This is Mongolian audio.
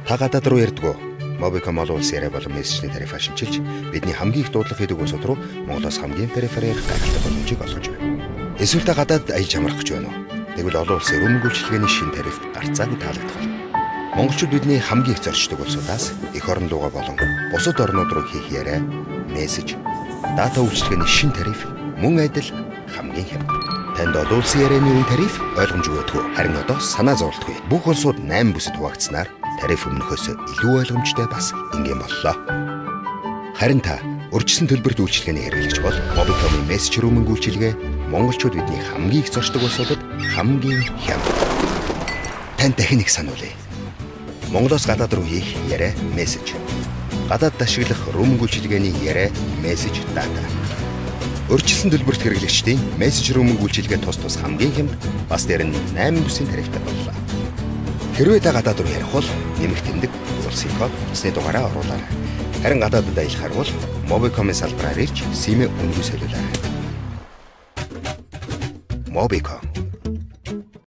Та гадаад руу ярьдаг уу? Mobicom олон улсын яриа болон мессежний тарифаа шинчилж бидний хамгийн их дуудлага хийдэг улсууд руу Монголоос хамгийн тарифаар ярих гайхалтай боломжийг олгож байна. Эсвэл та гадаад аялж амрах гэж байна уу? Тэгвэл олон улсын roaming үйлчилгээний шинэ тариф гарцаагүй таалагдах болно. Монголчууд бидний хамгийн их зорчдог улсуудаас эх орн руугаа болон бусад орнууд руу хийх яриа, мессеж, дата үйлчилгээний шинэ тариф мөн адил хамгийн хямд. Танд олон улсын ярианы үн тариф ойлгомжгүй өгдөг. Харин одоо санаа зовлтгүй. Бүх улсууд 8 бүсэд хуваагдсанаар тариф өмнөхөөс илүү ойлгомжтой бас энгийн боллоо. Харин та урьдчилсан төлбөрт үйлчилгээний хэрэглэгч бол Mobicom-ийн мессеж roaming үйлчилгээ монголчууд бидний хамгийн их зорчдог улсуудад хамгийн хямд. Танд дахин их сануулъя. Монголоос гадаад руу хийх яриа, мессеж. Гадаадд ашиглах roaming үйлчилгээний яриа, мессеж, дата. Урьдчилсан төлбөрт хэрэглэгчдийн мессеж roaming үйлчилгээ тус тус хамгийн хямд бас дээр нь 8 бүсийн тарифтай боллоо. Хэрвээ та гадаад руу ярих бол нэмэх тэмдэг улсын код утасны дугаараа оруулаарай. Харин гадаадд аялахаар бол Mobicom-ийн салбараар ирж SIM-ээ үнэгүй солиулаарай. Mobicom.